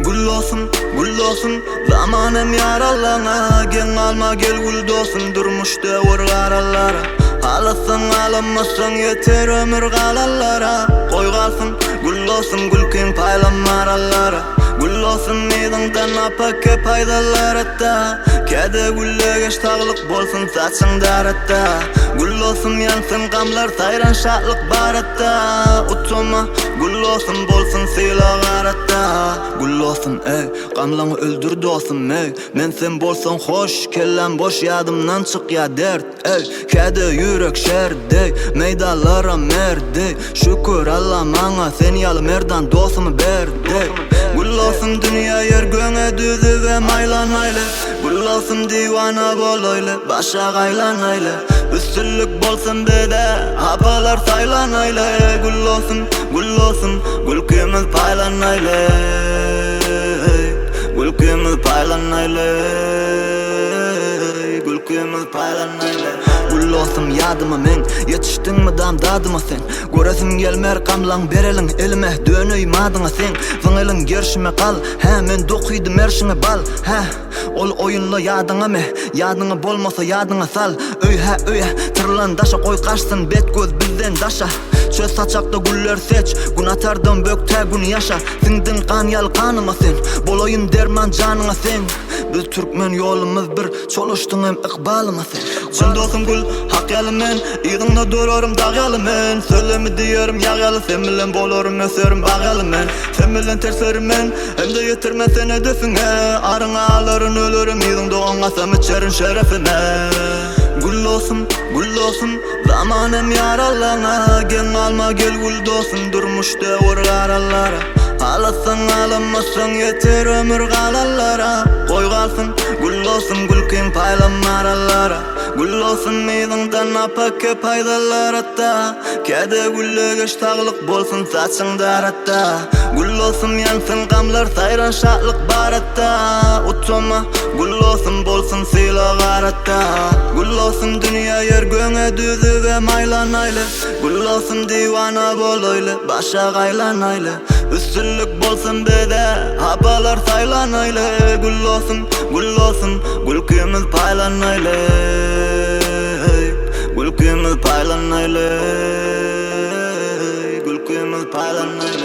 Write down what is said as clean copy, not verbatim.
Gül dostum, gül dostum, zaman hem ýaralaňa Geň galma gel gül dostum, durmuş döwür garallara Halasaň halamasaň ýeter ömür galanlara Goý galsyn, gül dostum, gülkiň paýlan marallara Gül dostum yzyňdan apa köp aýdarlar hatda Käde gülle geç saglyk bolsun saçyň daratda Gül dostum ýansyn gamlar saýran şatlyk baratda Utanma gül dostum bolsun sylag aratda Gül dostum eý gamlaňy öldür dostum eý Men sen bolsaň hoş kelläm boş ýadymdan çykýa dert eý Käde ýürek şer deý meýdanlara mer deý Şükür Alla maňa sen ýaly merdan dostumy berdi Gül dostum dünýä ýer göňe düzübem aýlanaýly Gül dostum diwana bolaýly başa gaýlanaýly Üstünlik bolsun bize hapalar saýlanaýly Gül dostum gül dostum gülkimiz paýlanaýly Gülkimiz paýlanaýly Gülkimiz paýlanaýly Gül dostum ýadyma meň Ýetişdiň mydam dadyma sen Göresim gelmer gamlaň bereliň elime Döneýim adyňa seň Zyň eliň gerşime gal Hä men dokydym erşiňe bal Hä ol oýunla ýadyňa me Ýadyňa bolmasa ýadyňa sal Öý hä öýe Tyrlan daşa goý gaçsyn bet göz bizden daşa Çöz saçakda güller seç Gün atardan bök tä gün ýaşa Siňdiň gan ýaly ganyma sen Bolaýyn derman janyňa seň Biz türkmen ýolumyz bir Çolaşdyň hem ykbalyma sen. Çyn dostum gül, hak ýaly men, Yzyňda durarym dag ýaly men, Sözlemi diýerim ýag ýaly Sen bilen bolarym öserim bag ýaly men, Sen bilen terslerim men, Hem-de ýetirmen sen hedefiňe, Aryňy alaryn ölerim yzyňda oň kasam içerin şerefime. Gül dostum, gül dostum, Zaman hem ýaralaňa, Geň galma gel gül dostum, Durmuş döwür garallara. Halasaň halamasaň ýeter ömür galanlara, Goý galsyn, gül dostum gülkiň paýlan marallara. Gül dostum yzyňdan apa köp aýdarlar hatda, Käde gülle geç saglyk bolsun saçyň daratda. Gül dostum ýansyn gamlar saýran şatlyk baratda, Utanma, gül dostum bolsun sylag aratda. Gül dostum dünýä ýer göňe düzübem aýlanaýly, Gül dostum diwana bolaýly, başa gaýlanaýly. Üstünlik bolsun bize, hapalar saýlanaýly. Gül dostum, gül dostum, gülkimiz paýlanaýly. Gülkimiz paýlanaýly. Gülkimiz paýlanaýly.